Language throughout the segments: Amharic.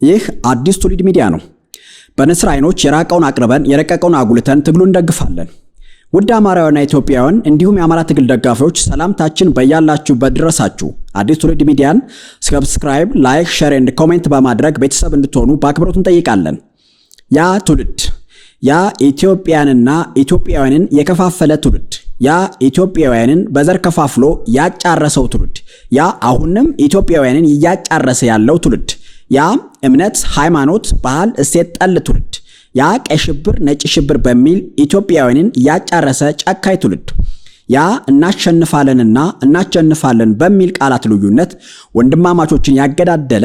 ይህ አዲስ ትውልድ ሚዲያ ነው። በንስር አይኖች የራቀውን አቅርበን የረቀቀውን አጉልተን ትግሉን እንደግፋለን። ውድ አማራውያንና ኢትዮጵያውያን እንዲሁም የአማራ ትግል ደጋፊዎች፣ ሰላምታችን በያላችሁበት ይድረሳችሁ። አዲስ ትውልድ ሚዲያን subscribe፣ like፣ share and comment በማድረግ ቤተሰብ እንድትሆኑ በአክብሮት እንጠይቃለን። ያ ትውልድ፣ ያ ኢትዮጵያንና ኢትዮጵያውያንን የከፋፈለ ትውልድ፣ ያ ኢትዮጵያውያንን በዘር ከፋፍሎ ያጫረሰው ትውልድ፣ ያ አሁንም ኢትዮጵያውያንን እያጫረሰ ያለው ትውልድ፣ ያ እምነት፣ ሃይማኖት፣ ባህል፣ እሴት ጠል ትውልድ፣ ያ ቀይ ሽብር፣ ነጭ ሽብር በሚል ኢትዮጵያውያንን ያጫረሰ ጨካኝ ትውልድ፣ ያ እናሸንፋለንና እናሸንፋለን በሚል ቃላት ልዩነት ወንድማማቾችን ያገዳደለ፣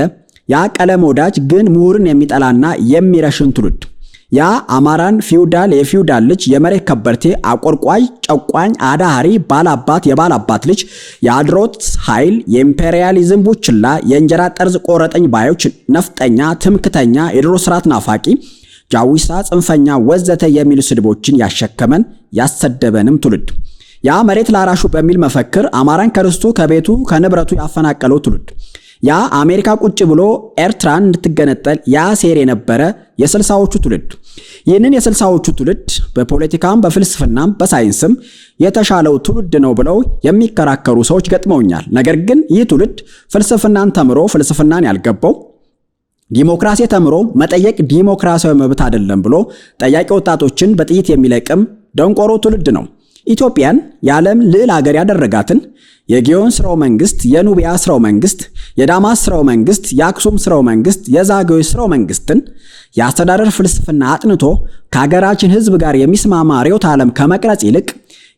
ያ ቀለም ወዳጅ ግን ምሁርን የሚጠላና የሚረሽን ትውልድ፣ ያ አማራን ፊውዳል፣ የፊውዳል ልጅ፣ የመሬት ከበርቴ፣ አቆርቋይ፣ ጨቋኝ፣ አዳሃሪ፣ ባላባት፣ የባላባት ልጅ፣ የአድሮት ኃይል፣ የኢምፔሪያሊዝም ቡችላ፣ የእንጀራ ጠርዝ ቆረጠኝ ባዮች፣ ነፍጠኛ፣ ትምክተኛ፣ የድሮ ስርዓት ናፋቂ፣ ጃዊሳ፣ ጽንፈኛ ወዘተ የሚሉ ስድቦችን ያሸከመን ያሰደበንም ትውልድ፣ ያ መሬት ላራሹ በሚል መፈክር አማራን ከርስቱ፣ ከቤቱ፣ ከንብረቱ ያፈናቀለው ትውልድ፣ ያ አሜሪካ ቁጭ ብሎ ኤርትራን እንድትገነጠል ያሴር የነበረ የስልሳዎቹ ትውልድ፣ ይህንን የስልሳዎቹ ትውልድ በፖለቲካም በፍልስፍናም በሳይንስም የተሻለው ትውልድ ነው ብለው የሚከራከሩ ሰዎች ገጥመውኛል። ነገር ግን ይህ ትውልድ ፍልስፍናን ተምሮ ፍልስፍናን ያልገባው፣ ዲሞክራሲ ተምሮ መጠየቅ ዲሞክራሲያዊ መብት አይደለም ብሎ ጠያቂ ወጣቶችን በጥይት የሚለቅም ደንቆሮ ትውልድ ነው። ኢትዮጵያን የዓለም ልዕል ሀገር ያደረጋትን የጊዮን ስርወ መንግስት፣ የኑቢያ ስርወ መንግስት፣ የዳማስ ስርወ መንግስት፣ የአክሱም ስርወ መንግስት፣ የዛግዌ ስርወ መንግስትን የአስተዳደር ፍልስፍና አጥንቶ ከሀገራችን ሕዝብ ጋር የሚስማማ ርዕዮተ ዓለም ከመቅረጽ ይልቅ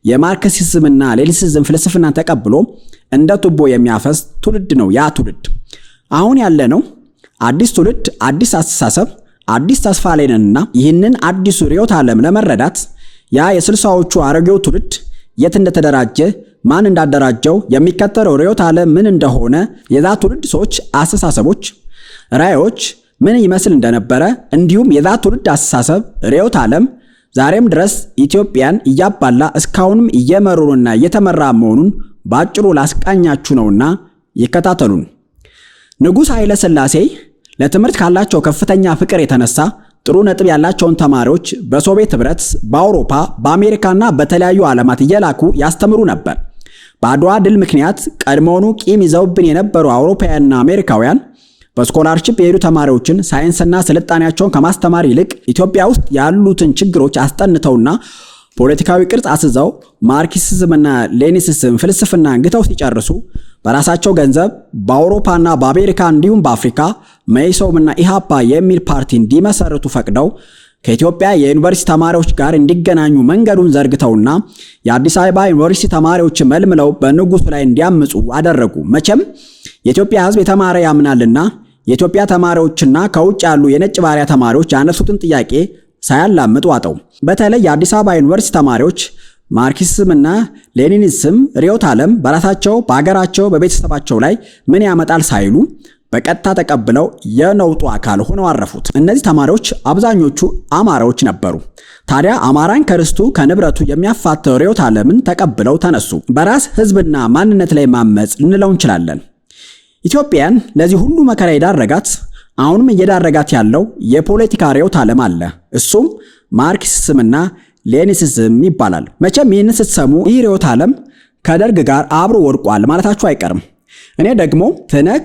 የማርክሲዝምና ሌኒሲዝም ፍልስፍናን ተቀብሎ እንደ ቱቦ የሚያፈስ ትውልድ ነው ያ ትውልድ። አሁን ያለነው አዲስ ትውልድ፣ አዲስ አስተሳሰብ፣ አዲስ ተስፋ ላይ ነንና ይህንን አዲሱ ርዕዮተ ዓለም ለመረዳት ያ የስልሳዎቹ አሮጌው ትውልድ የት እንደተደራጀ፣ ማን እንዳደራጀው፣ የሚከተለው ርዕዮተ ዓለም ምን እንደሆነ፣ የዛ ትውልድ ሰዎች አስተሳሰቦች፣ ራዕዮች ምን ይመስል እንደነበረ፣ እንዲሁም የዛ ትውልድ አስተሳሰብ ርዕዮተ ዓለም ዛሬም ድረስ ኢትዮጵያን እያባላ እስካሁንም እየመሩንና እየተመራ መሆኑን በአጭሩ ላስቃኛችሁ ነውና ይከታተሉን። ንጉሥ ኃይለ ሥላሴ ለትምህርት ካላቸው ከፍተኛ ፍቅር የተነሳ ጥሩ ነጥብ ያላቸውን ተማሪዎች በሶቪየት ኅብረት፣ በአውሮፓ፣ በአሜሪካና በተለያዩ ዓለማት እየላኩ ያስተምሩ ነበር። በአድዋ ድል ምክንያት ቀድሞውኑ ቂም ይዘውብን የነበሩ አውሮፓውያንና አሜሪካውያን በ scholarship የሄዱ ተማሪዎችን ሳይንስና ስልጣኔያቸውን ከማስተማር ይልቅ ኢትዮጵያ ውስጥ ያሉትን ችግሮች አስጠንተውና ፖለቲካዊ ቅርጽ አስይዘው ማርክሲዝምና ሌኒሲዝም ፍልስፍናን ግተው ሲጨርሱ በራሳቸው ገንዘብ በአውሮፓና በአሜሪካ እንዲሁም በአፍሪካ መኢሶንና ኢሃፓ የሚል ፓርቲ እንዲመሰርቱ ፈቅደው ከኢትዮጵያ የዩኒቨርሲቲ ተማሪዎች ጋር እንዲገናኙ መንገዱን ዘርግተውና የአዲስ አበባ ዩኒቨርሲቲ ተማሪዎች መልምለው በንጉሱ ላይ እንዲያምፁ አደረጉ። መቼም የኢትዮጵያ ሕዝብ የተማረ ያምናልና የኢትዮጵያ ተማሪዎችና ከውጭ ያሉ የነጭ ባሪያ ተማሪዎች ያነሱትን ጥያቄ ሳያላምጥ ዋጠው። በተለይ የአዲስ አበባ ዩኒቨርሲቲ ተማሪዎች ማርክሲዝምና ሌኒኒዝም ርዕዮተ ዓለም በራሳቸው፣ በአገራቸው፣ በቤተሰባቸው ላይ ምን ያመጣል ሳይሉ በቀጥታ ተቀብለው የነውጡ አካል ሆነው አረፉት። እነዚህ ተማሪዎች አብዛኞቹ አማራዎች ነበሩ። ታዲያ አማራን ከርስቱ ከንብረቱ የሚያፋተው ርዕዮተ ዓለምን ተቀብለው ተነሱ። በራስ ሕዝብና ማንነት ላይ ማመፅ ልንለው እንችላለን። ኢትዮጵያን ለዚህ ሁሉ መከራ የዳረጋት፣ አሁንም እየዳረጋት ያለው የፖለቲካ ርዕዮተ ዓለም አለ። እሱም ማርክሲዝምና ሌኒሲዝም ይባላል። መቼም ይህንን ስትሰሙ ይህ ርዕዮተ ዓለም ከደርግ ጋር አብሮ ወድቋል ማለታችሁ አይቀርም። እኔ ደግሞ ትህነግ፣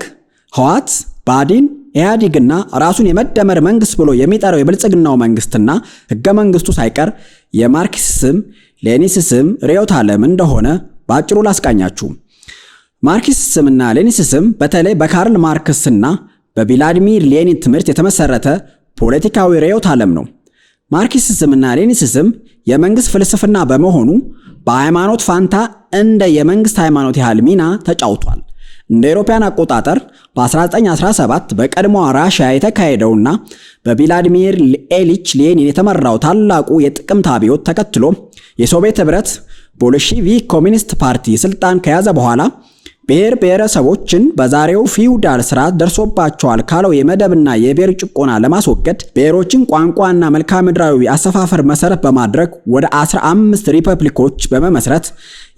ህወሓት፣ ብአዴን፣ ኢህአዴግና ራሱን የመደመር መንግስት ብሎ የሚጠራው የብልጽግናው መንግስትና ህገ መንግስቱ ሳይቀር የማርክሲዝም ሌኒሲዝም ርዕዮተ ዓለም እንደሆነ በአጭሩ ላስቃኛችሁ። ማርክሲዝምና ሌኒሲዝም በተለይ በካርል ማርክስና በቪላዲሚር ሌኒን ትምህርት የተመሰረተ ፖለቲካዊ ርዕዮተ ዓለም ነው። ማርክሲዝምና ሌኒሲዝም የመንግስት ፍልስፍና በመሆኑ በሃይማኖት ፋንታ እንደ የመንግስት ሃይማኖት ያህል ሚና ተጫውቷል። እንደ አውሮፓውያን አቆጣጠር በ1917 በቀድሞዋ ራሽያ የተካሄደውና በቪላዲሚር ኢሊች ሌኒን የተመራው ታላቁ የጥቅምት አብዮት ተከትሎ የሶቪየት ህብረት ቦልሼቪክ ኮሚኒስት ፓርቲ ስልጣን ከያዘ በኋላ ብሔር ብሔረሰቦችን በዛሬው ፊውዳል ስርዓት ደርሶባቸዋል ካለው የመደብና የብሔር ጭቆና ለማስወገድ ብሔሮችን ቋንቋና መልክዓ ምድራዊ አሰፋፈር መሰረት በማድረግ ወደ 15 ሪፐብሊኮች በመመስረት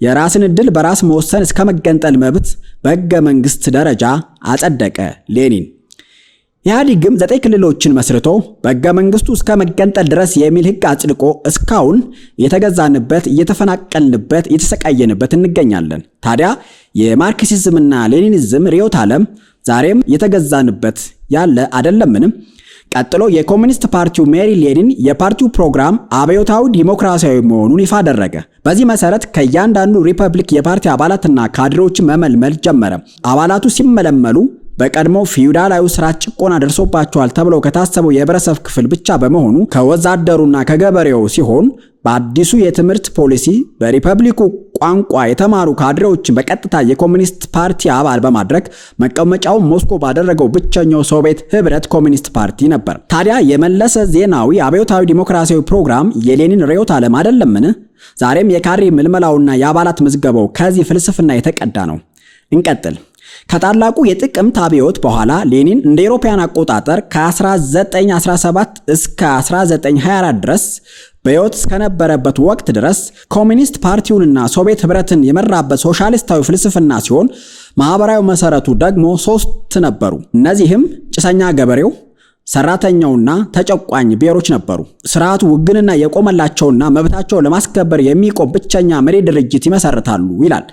የራስን ዕድል በራስ መወሰን እስከ መገንጠል መብት በሕገ መንግስት ደረጃ አጸደቀ ሌኒን። ኢህአዴግም 9 ክልሎችን መስርቶ በሕገ መንግስቱ እስከ መገንጠል ድረስ የሚል ሕግ አጽድቆ እስካሁን የተገዛንበት፣ እየተፈናቀልንበት፣ እየተሰቃየንበት እንገኛለን። ታዲያ የማርክሲዝምና ሌኒኒዝም ርዕዮተ ዓለም ዛሬም የተገዛንበት ያለ አይደለምንም? ቀጥሎ የኮሚኒስት ፓርቲው መሪ ሌኒን የፓርቲው ፕሮግራም አብዮታዊ ዲሞክራሲያዊ መሆኑን ይፋ አደረገ። በዚህ መሰረት ከእያንዳንዱ ሪፐብሊክ የፓርቲ አባላትና ካድሬዎችን መመልመል ጀመረ። አባላቱ ሲመለመሉ በቀድሞ ፊውዳላዊ ስርዓት ጭቆና ደርሶባቸዋል ተብሎ ከታሰበው የህብረተሰብ ክፍል ብቻ በመሆኑ ከወዛደሩና ከገበሬው ሲሆን፣ በአዲሱ የትምህርት ፖሊሲ በሪፐብሊኩ ቋንቋ የተማሩ ካድሬዎችን በቀጥታ የኮሚኒስት ፓርቲ አባል በማድረግ መቀመጫውን ሞስኮ ባደረገው ብቸኛው ሶቪየት ህብረት ኮሚኒስት ፓርቲ ነበር። ታዲያ የመለስ ዜናዊ አብዮታዊ ዲሞክራሲያዊ ፕሮግራም የሌኒን ርዕዮተ ዓለም አይደለምን? ዛሬም የካድሬ ምልመላውና የአባላት ምዝገባው ከዚህ ፍልስፍና የተቀዳ ነው። እንቀጥል። ከታላቁ የጥቅምት አብዮት በኋላ ሌኒን እንደ አውሮፓውያን አቆጣጠር ከ1917 እስከ 1924 ድረስ በሕይወት እስከነበረበት ወቅት ድረስ ኮሚኒስት ፓርቲውንና ሶቪየት ህብረትን የመራበት ሶሻሊስታዊ ፍልስፍና ሲሆን፣ ማህበራዊ መሰረቱ ደግሞ 3 ነበሩ። እነዚህም ጭሰኛ ገበሬው፣ ሰራተኛውና ተጨቋኝ ብሔሮች ነበሩ። ስርዓቱ ውግንና የቆመላቸውና መብታቸውን ለማስከበር የሚቆም ብቸኛ መሪ ድርጅት ይመሰርታሉ ይላል።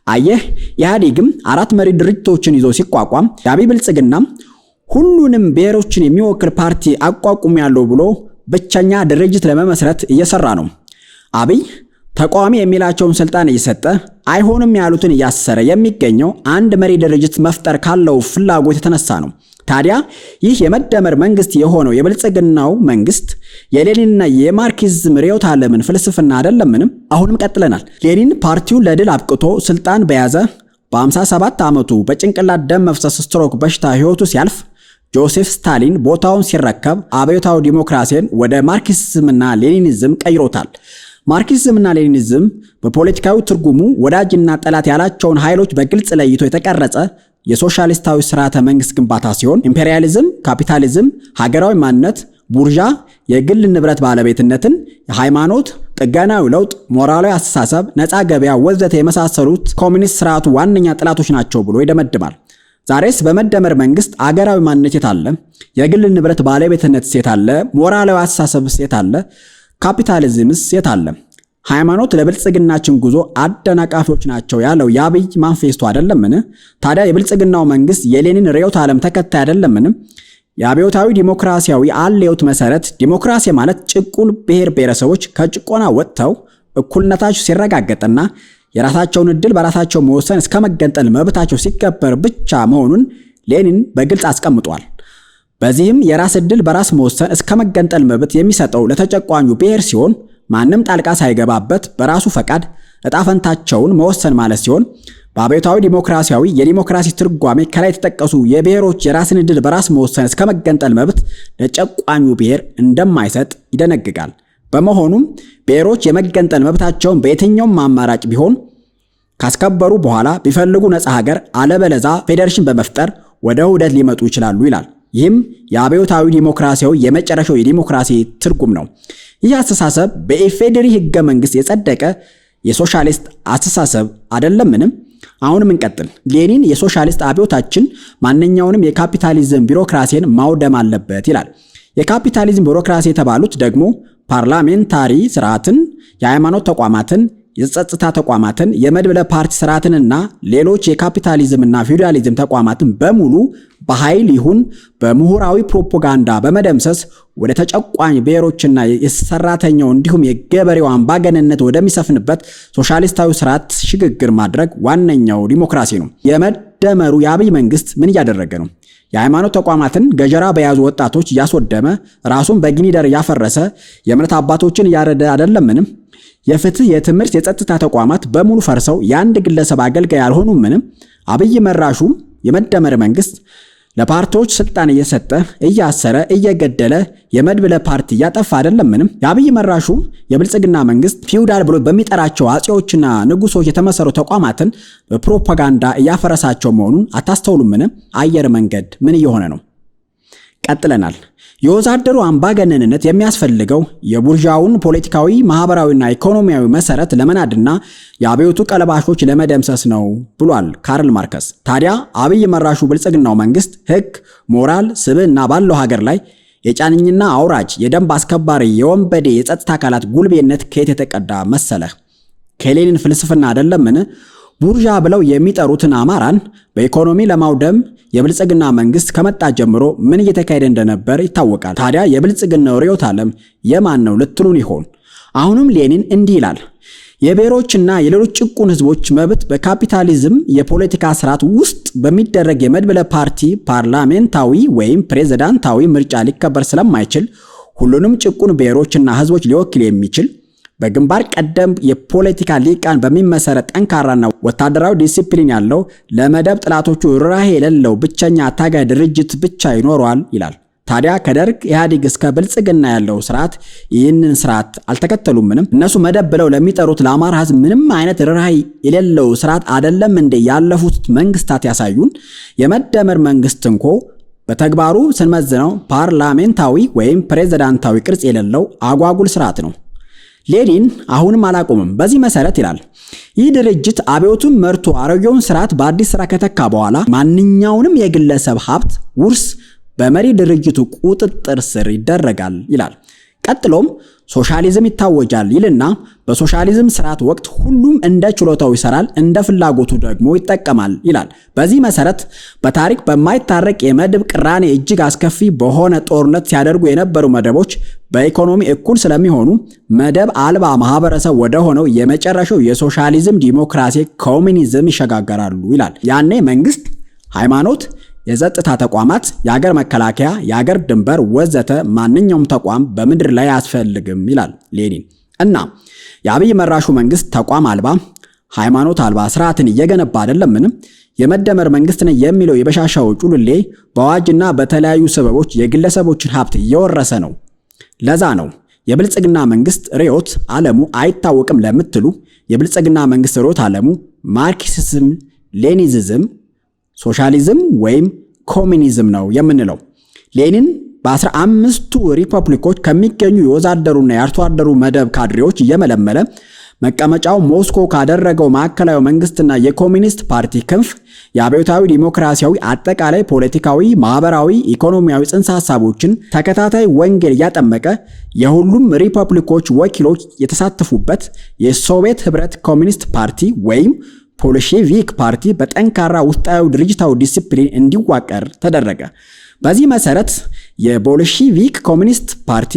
አየህ፣ ኢህአዴግም 4 መሪ ድርጅቶችን ይዞ ሲቋቋም የአብይ ብልጽግና ሁሉንም ብሔሮችን የሚወክል ፓርቲ አቋቁም ያለው ብሎ ብቸኛ ድርጅት ለመመስረት እየሰራ ነው። አብይ ተቃዋሚ የሚላቸውን ስልጣን እየሰጠ አይሆንም ያሉትን እያሰረ የሚገኘው አንድ መሪ ድርጅት መፍጠር ካለው ፍላጎት የተነሳ ነው። ታዲያ ይህ የመደመር መንግስት የሆነው የብልጽግናው መንግስት የሌኒንና የማርክሲዝም ርዕዮተ ዓለምን ፍልስፍና አይደለምንም? አሁንም ቀጥለናል። ሌኒን ፓርቲውን ለድል አብቅቶ ስልጣን በያዘ በ57 ዓመቱ በጭንቅላት ደም መፍሰስ ስትሮክ በሽታ ህይወቱ ሲያልፍ ጆሴፍ ስታሊን ቦታውን ሲረከብ አብዮታዊ ዲሞክራሲን ወደ ማርክሲዝምና ሌኒኒዝም ቀይሮታል። ማርክሲዝምና ሌኒኒዝም በፖለቲካዊ ትርጉሙ ወዳጅና ጠላት ያላቸውን ኃይሎች በግልጽ ለይቶ የተቀረጸ የሶሻሊስታዊ ስርዓተ መንግስት ግንባታ ሲሆን፣ ኢምፔሪያሊዝም፣ ካፒታሊዝም፣ ሀገራዊ ማንነት፣ ቡርዣ፣ የግል ንብረት ባለቤትነትን፣ የሃይማኖት ጥገናዊ ለውጥ፣ ሞራላዊ አስተሳሰብ፣ ነፃ ገበያ ወዘተ የመሳሰሉት ኮሚኒስት ስርዓቱ ዋነኛ ጠላቶች ናቸው ብሎ ይደመድማል። ዛሬስ በመደመር መንግስት አገራዊ ማንነት የት አለ? የግል ንብረት ባለቤትነት የት አለ? ሞራላዊ አስተሳሰብስ የት አለ? ካፒታሊዝምስ የት አለ? ሃይማኖት ለብልጽግናችን ጉዞ አደናቃፊዎች ናቸው ያለው የአብይ ማንፌስቶ አይደለምን? ታዲያ የብልጽግናው መንግስት የሌኒን ርዕዮተ ዓለም ተከታይ አይደለምን? የአብዮታዊ ዲሞክራሲያዊ አለዮት መሰረት ዲሞክራሲ ማለት ጭቁን ብሔር ብሔረሰቦች ከጭቆና ወጥተው እኩልነታቸው ሲረጋገጥና የራሳቸውን ዕድል በራሳቸው መወሰን እስከ መገንጠል መብታቸው ሲከበር ብቻ መሆኑን ሌኒን በግልጽ አስቀምጧል። በዚህም የራስ ዕድል በራስ መወሰን እስከ መገንጠል መብት የሚሰጠው ለተጨቋኙ ብሔር ሲሆን፣ ማንም ጣልቃ ሳይገባበት በራሱ ፈቃድ ዕጣ ፈንታቸውን መወሰን ማለት ሲሆን፣ በአብዮታዊ ዲሞክራሲያዊ የዲሞክራሲ ትርጓሜ ከላይ የተጠቀሱ የብሔሮች የራስን ዕድል በራስ መወሰን እስከ መገንጠል መብት ለጨቋኙ ብሔር እንደማይሰጥ ይደነግጋል። በመሆኑም ብሔሮች የመገንጠል መብታቸውን በየትኛውም አማራጭ ቢሆን ካስከበሩ በኋላ ቢፈልጉ ነፃ ሀገር አለበለዛ ፌዴሬሽን በመፍጠር ወደ ውህደት ሊመጡ ይችላሉ ይላል። ይህም የአብዮታዊ ዲሞክራሲያዊ የመጨረሻው የዲሞክራሲ ትርጉም ነው። ይህ አስተሳሰብ በኢፌዴሪ ህገ መንግስት የጸደቀ የሶሻሊስት አስተሳሰብ አይደለምንም? አሁንም እንቀጥል። ሌኒን የሶሻሊስት አብዮታችን ማንኛውንም የካፒታሊዝም ቢሮክራሲን ማውደም አለበት ይላል። የካፒታሊዝም ቢሮክራሲ የተባሉት ደግሞ parliamentary ስርዓትን፣ የሃይማኖት ተቋማትን፣ የጸጥታ ተቋማትን፣ የመድብለ ፓርቲ ስርዓትንና ሌሎች የካፒታሊዝምና ፊውዳሊዝም ተቋማትን በሙሉ በኃይል ይሁን በምሁራዊ ፕሮፓጋንዳ በመደምሰስ ወደ ተጨቋኝ ብሔሮችና የሰራተኛው እንዲሁም የገበሬው አምባገነንነት ወደሚሰፍንበት ሶሻሊስታዊ ስርዓት ሽግግር ማድረግ ዋነኛው ዲሞክራሲ ነው። የመደመሩ የአብይ መንግስት ምን እያደረገ ነው? የሃይማኖት ተቋማትን ገጀራ በያዙ ወጣቶች እያስወደመ፣ ራሱን በጊኒደር እያፈረሰ፣ የእምነት አባቶችን እያረደ አይደለምንም? የፍትህ፣ የትምህርት፣ የጸጥታ ተቋማት በሙሉ ፈርሰው የአንድ ግለሰብ አገልጋይ አልሆኑምንም? አብይ መራሹ የመደመር መንግስት ለፓርቲዎች ስልጣን እየሰጠ፣ እያሰረ፣ እየገደለ፣ የመድብለ ፓርቲ እያጠፋ አይደለምንም? የአብይ መራሹ የብልጽግና መንግስት ፊውዳል ብሎ በሚጠራቸው አጼዎችና ንጉሶች የተመሰሩ ተቋማትን በፕሮፓጋንዳ እያፈረሳቸው መሆኑን አታስተውሉምን? አየር መንገድ ምን እየሆነ ነው? ቀጥለናል። የወዛደሩ አምባገነንነት የሚያስፈልገው የቡርዣውን ፖለቲካዊ፣ ማህበራዊና ኢኮኖሚያዊ መሰረት ለመናድና የአብዮቱ ቀለባሾች ለመደምሰስ ነው ብሏል ካርል ማርክስ። ታዲያ አብይ መራሹ ብልጽግናው መንግስት ህግ፣ ሞራል፣ ስብዕና ባለው ሀገር ላይ የጫንኝና አውራጅ የደንብ አስከባሪ የወንበዴ የጸጥታ አካላት ጉልቤነት ከየት የተቀዳ መሰለህ? ከሌኒን ፍልስፍና አይደለምን? ቡርዣ ብለው የሚጠሩትን አማራን በኢኮኖሚ ለማውደም የብልጽግና መንግስት ከመጣ ጀምሮ ምን እየተካሄደ እንደነበር ይታወቃል። ታዲያ የብልጽግናው ርዕዮተ ዓለም የማን ነው ልትሉን ይሆን? አሁንም ሌኒን እንዲህ ይላል። የብሔሮችና የሌሎች ጭቁን ህዝቦች መብት በካፒታሊዝም የፖለቲካ ስርዓት ውስጥ በሚደረግ የመድበለ ፓርቲ ፓርላሜንታዊ ወይም ፕሬዝዳንታዊ ምርጫ ሊከበር ስለማይችል ሁሉንም ጭቁን ብሔሮችና ህዝቦች ሊወክል የሚችል በግንባር ቀደም የፖለቲካ ሊቃን በሚመሰረት ጠንካራና ወታደራዊ ዲሲፕሊን ያለው ለመደብ ጥላቶቹ ርኅራኄ የሌለው ብቸኛ ታጋይ ድርጅት ብቻ ይኖረዋል ይላል። ታዲያ ከደርግ ኢህአዴግ እስከ ብልጽግና ያለው ስርዓት ይህንን ስርዓት አልተከተሉምንም? እነሱ መደብ ብለው ለሚጠሩት ለአማራ ህዝብ ምንም አይነት ርኅራኄ የሌለው ስርዓት አይደለም እንዴ ያለፉት መንግስታት ያሳዩን? የመደመር መንግስት እንኮ በተግባሩ ስንመዝነው ፓርላሜንታዊ ወይም ፕሬዝዳንታዊ ቅርጽ የሌለው አጓጉል ስርዓት ነው። ሌኒን አሁንም አላቆምም። በዚህ መሰረት ይላል ይህ ድርጅት አብዮቱን መርቶ አሮጌውን ስርዓት በአዲስ ስራ ከተካ በኋላ ማንኛውንም የግለሰብ ሀብት ውርስ በመሪ ድርጅቱ ቁጥጥር ስር ይደረጋል ይላል። ቀጥሎም ሶሻሊዝም ይታወጃል ይልና በሶሻሊዝም ስርዓት ወቅት ሁሉም እንደ ችሎታው ይሰራል፣ እንደ ፍላጎቱ ደግሞ ይጠቀማል ይላል። በዚህ መሰረት በታሪክ በማይታረቅ የመደብ ቅራኔ እጅግ አስከፊ በሆነ ጦርነት ሲያደርጉ የነበሩ መደቦች በኢኮኖሚ እኩል ስለሚሆኑ መደብ አልባ ማህበረሰብ ወደ ሆነው የመጨረሻው የሶሻሊዝም ዲሞክራሲ ኮሚኒዝም ይሸጋገራሉ ይላል። ያኔ መንግስት፣ ሃይማኖት፣ የጸጥታ ተቋማት፣ የሀገር መከላከያ፣ የሀገር ድንበር ወዘተ ማንኛውም ተቋም በምድር ላይ አያስፈልግም ይላል ሌኒን። እና የአብይ መራሹ መንግስት ተቋም አልባ ሃይማኖት አልባ ስርዓትን እየገነባ አይደለምን? የመደመር መንግስት ነኝ የሚለው የበሻሻው ጩልሌ በአዋጅና በተለያዩ ሰበቦች የግለሰቦችን ሀብት እየወረሰ ነው። ለዛ ነው የብልጽግና መንግስት ርዕዮተ ዓለሙ አይታወቅም ለምትሉ የብልጽግና መንግስት ርዕዮተ ዓለሙ ማርክሲዝም፣ ሌኒዝም፣ ሶሻሊዝም ወይም ኮሚኒዝም ነው የምንለው። ሌኒን በ15ቱ ሪፐብሊኮች ከሚገኙ የወዛደሩና የአርሶ አደሩ መደብ ካድሬዎች እየመለመለ መቀመጫው ሞስኮ ካደረገው ማዕከላዊ መንግስትና የኮሚኒስት ፓርቲ ክንፍ የአብዮታዊ ዲሞክራሲያዊ አጠቃላይ ፖለቲካዊ፣ ማህበራዊ፣ ኢኮኖሚያዊ ጽንሰ ሀሳቦችን ተከታታይ ወንጌል እያጠመቀ የሁሉም ሪፐብሊኮች ወኪሎች የተሳተፉበት የሶቪየት ህብረት ኮሚኒስት ፓርቲ ወይም ቦልሼቪክ ፓርቲ በጠንካራ ውስጣዊ ድርጅታዊ ዲሲፕሊን እንዲዋቀር ተደረገ። በዚህ መሰረት የቦልሼቪክ ኮሚኒስት ፓርቲ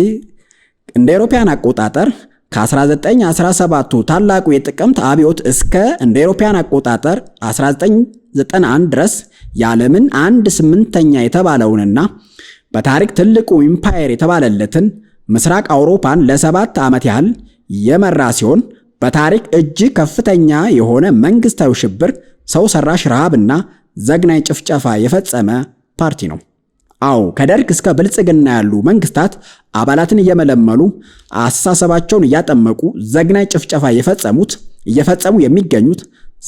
እንደ አውሮፓውያን አቆጣጠር ከ1917 ታላቁ የጥቅምት አብዮት እስከ እንደ አውሮፓውያን አቆጣጠር 1991 ድረስ የዓለምን 1/8 የተባለውንና በታሪክ ትልቁ ኢምፓየር የተባለለትን ምስራቅ አውሮፓን ለ7 ዓመት ያህል የመራ ሲሆን በታሪክ እጅግ ከፍተኛ የሆነ መንግስታዊ ሽብር፣ ሰው ሰራሽ ረሃብና ዘግናኝ ጭፍጨፋ የፈጸመ ፓርቲ ነው። አዎ፣ ከደርግ እስከ ብልጽግና ያሉ መንግስታት አባላትን እየመለመሉ አስተሳሰባቸውን እያጠመቁ ዘግናኝ ጭፍጨፋ የፈጸሙት እየፈጸሙ የሚገኙት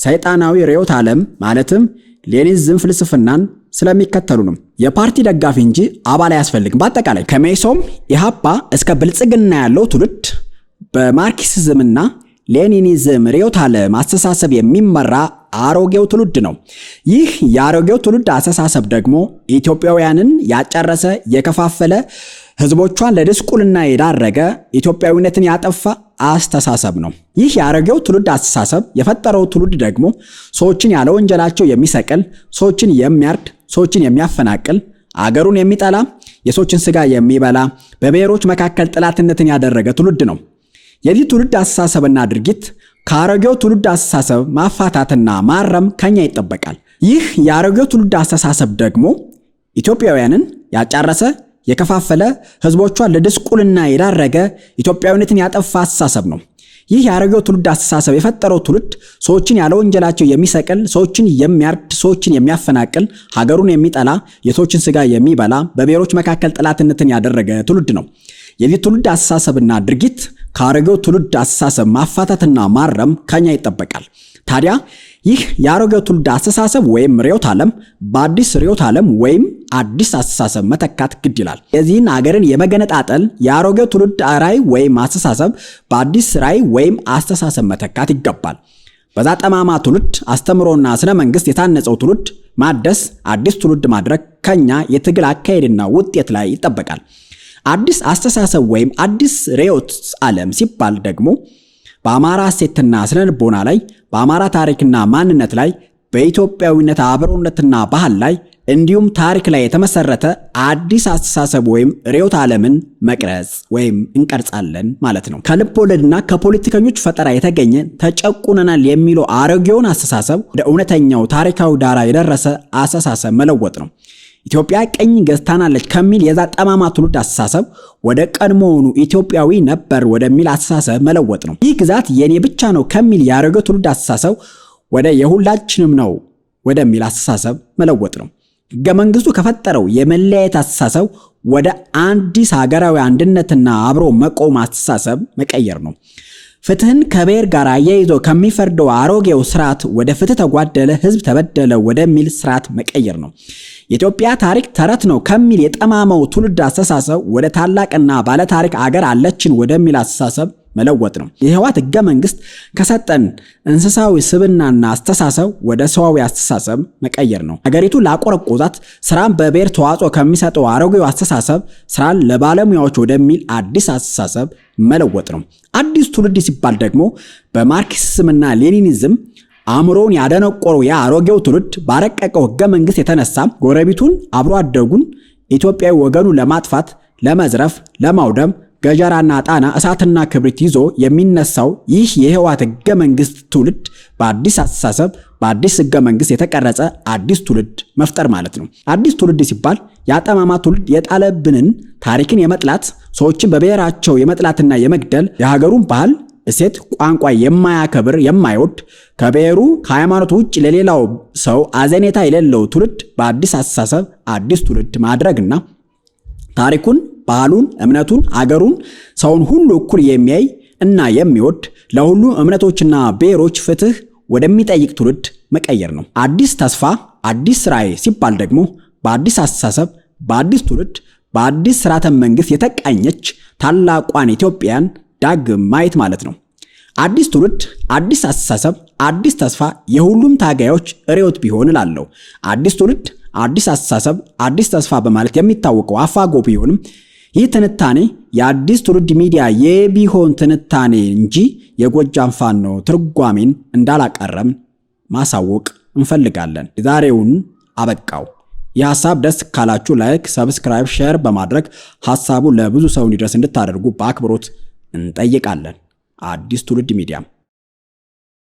ሰይጣናዊ ርዕዮተ ዓለም ማለትም ሌኒዝም ፍልስፍናን ስለሚከተሉ ነው። የፓርቲ ደጋፊ እንጂ አባል አያስፈልግም። በአጠቃላይ ከመኢሶን ኢህአፓ እስከ ብልጽግና ያለው ትውልድ በማርክሲዝምና ሌኒኒዝም ርዕዮተ ዓለም አስተሳሰብ የሚመራ አሮጌው ትውልድ ነው። ይህ የአሮጌው ትውልድ አስተሳሰብ ደግሞ ኢትዮጵያውያንን ያጨረሰ፣ የከፋፈለ፣ ህዝቦቿን ለድስቁልና የዳረገ፣ ኢትዮጵያዊነትን ያጠፋ አስተሳሰብ ነው። ይህ የአሮጌው ትውልድ አስተሳሰብ የፈጠረው ትውልድ ደግሞ ሰዎችን ያለ ወንጀላቸው የሚሰቅል፣ ሰዎችን የሚያርድ፣ ሰዎችን የሚያፈናቅል፣ አገሩን የሚጠላ፣ የሰዎችን ስጋ የሚበላ፣ በብሔሮች መካከል ጥላትነትን ያደረገ ትውልድ ነው። የዚህ ትውልድ አስተሳሰብና ድርጊት ከአሮጌው ትውልድ አስተሳሰብ ማፋታትና ማረም ከኛ ይጠበቃል። ይህ የአሮጌው ትውልድ አስተሳሰብ ደግሞ ኢትዮጵያውያንን ያጫረሰ፣ የከፋፈለ፣ ህዝቦቿን ለድስቁልና የዳረገ፣ ኢትዮጵያዊነትን ያጠፋ አስተሳሰብ ነው። ይህ የአሮጌው ትውልድ አስተሳሰብ የፈጠረው ትውልድ ሰዎችን ያለ ወንጀላቸው የሚሰቅል፣ ሰዎችን የሚያርድ፣ ሰዎችን የሚያፈናቅል፣ ሀገሩን የሚጠላ፣ የሰዎችን ስጋ የሚበላ፣ በብሔሮች መካከል ጠላትነትን ያደረገ ትውልድ ነው። የዚህ ትውልድ አስተሳሰብና ድርጊት ከአሮጌው ትውልድ አስተሳሰብ ማፋታትና ማረም ከኛ ይጠበቃል። ታዲያ ይህ የአሮጌው ትውልድ አስተሳሰብ ወይም ርዕዮተ ዓለም በአዲስ ርዕዮተ ዓለም ወይም አዲስ አስተሳሰብ መተካት ግድ ይላል። የዚህን አገርን የመገነጣጠል የአሮጌው ትውልድ ራዕይ ወይም አስተሳሰብ በአዲስ ራዕይ ወይም አስተሳሰብ መተካት ይገባል። በዛ ጠማማ ትውልድ አስተምሮና ስነ መንግስት የታነጸው ትውልድ ማደስ፣ አዲስ ትውልድ ማድረግ ከኛ የትግል አካሄድና ውጤት ላይ ይጠበቃል። አዲስ አስተሳሰብ ወይም አዲስ ርዕዮተ ዓለም ሲባል ደግሞ በአማራ እሴትና ስነ ልቦና ላይ፣ በአማራ ታሪክና ማንነት ላይ፣ በኢትዮጵያዊነት አብሮነትና ባህል ላይ እንዲሁም ታሪክ ላይ የተመሰረተ አዲስ አስተሳሰብ ወይም ርዕዮተ ዓለምን መቅረጽ ወይም እንቀርጻለን ማለት ነው። ከልብ ወለድና ከፖለቲከኞች ፈጠራ የተገኘ ተጨቁነናል የሚለው አሮጌውን አስተሳሰብ ወደ እውነተኛው ታሪካዊ ዳራ የደረሰ አስተሳሰብ መለወጥ ነው። ኢትዮጵያ ቅኝ ገዝታናለች ከሚል የዛ ጠማማ ትውልድ አስተሳሰብ ወደ ቀድሞውኑ ኢትዮጵያዊ ነበር ወደሚል አስተሳሰብ መለወጥ ነው። ይህ ግዛት የኔ ብቻ ነው ከሚል የአሮጌው ትውልድ አስተሳሰብ ወደ የሁላችንም ነው ወደሚል አስተሳሰብ መለወጥ ነው። ሕገ መንግስቱ ከፈጠረው የመለያየት አስተሳሰብ ወደ አዲስ ሀገራዊ አንድነትና አብሮ መቆም አስተሳሰብ መቀየር ነው። ፍትህን ከብሔር ጋር አያይዞ ከሚፈርደው አሮጌው ስርዓት ወደ ፍትህ ተጓደለ፣ ህዝብ ተበደለ ወደሚል ስርዓት መቀየር ነው። የኢትዮጵያ ታሪክ ተረት ነው ከሚል የጠማማው ትውልድ አስተሳሰብ ወደ ታላቅና ባለታሪክ አገር አለችን ወደሚል አስተሳሰብ መለወጥ ነው። የህወሓት ህገ መንግስት ከሰጠን እንስሳዊ ስብናና አስተሳሰብ ወደ ሰዋዊ አስተሳሰብ መቀየር ነው። ሀገሪቱ ላቆረቆዛት ስራን በብሔር ተዋጽኦ ከሚሰጠው አሮጌው አስተሳሰብ ስራን ለባለሙያዎች ወደሚል አዲስ አስተሳሰብ መለወጥ ነው። አዲስ ትውልድ ሲባል ደግሞ በማርክሲዝምና ሌኒኒዝም አእምሮውን ያደነቆረው የአሮጌው ትውልድ ባረቀቀው ህገ መንግስት የተነሳ ጎረቤቱን፣ አብሮ አደጉን ኢትዮጵያዊ ወገኑን ለማጥፋት፣ ለመዝረፍ፣ ለማውደም ገጀራና ጣና እሳትና ክብሪት ይዞ የሚነሳው ይህ የህወሓት ህገ መንግስት ትውልድ በአዲስ አስተሳሰብ በአዲስ ህገ መንግስት የተቀረጸ አዲስ ትውልድ መፍጠር ማለት ነው። አዲስ ትውልድ ሲባል የአጠማማ ትውልድ የጣለብንን ታሪክን የመጥላት፣ ሰዎችን በብሔራቸው የመጥላትና የመግደል፣ የሀገሩን ባህል፣ እሴት፣ ቋንቋ የማያከብር፣ የማይወድ፣ ከብሔሩ ከሃይማኖት ውጭ ለሌላው ሰው አዘኔታ የሌለው ትውልድ በአዲስ አስተሳሰብ አዲስ ትውልድ ማድረግና ታሪኩን፣ ባህሉን፣ እምነቱን፣ አገሩን፣ ሰውን ሁሉ እኩል የሚያይ እና የሚወድ፣ ለሁሉ እምነቶችና ብሔሮች ፍትህ ወደሚጠይቅ ትውልድ መቀየር ነው። አዲስ ተስፋ፣ አዲስ ራዕይ ሲባል ደግሞ በአዲስ አስተሳሰብ፣ በአዲስ ትውልድ፣ በአዲስ ስርዓተ መንግስት የተቃኘች ታላቋን ኢትዮጵያን ዳግም ማየት ማለት ነው። አዲስ ትውልድ፣ አዲስ አስተሳሰብ፣ አዲስ ተስፋ የሁሉም ታጋዮች ርዕዮት ቢሆን እላለሁ። አዲስ ትውልድ፣ አዲስ አስተሳሰብ፣ አዲስ ተስፋ በማለት የሚታወቀው አፋጎ ቢሆንም ይህ ትንታኔ የአዲስ ትውልድ ሚዲያ የቢሆን ትንታኔ እንጂ የጎጃም ፋኖ ትርጓሜን እንዳላቀረም ማሳወቅ እንፈልጋለን። ዛሬውን አበቃው። ይህ ሀሳብ ደስ ካላችሁ like፣ subscribe፣ share በማድረግ ሀሳቡ ለብዙ ሰው እንዲደርስ እንድታደርጉ በአክብሮት እንጠይቃለን። አዲስ ትውልድ ሚዲያ።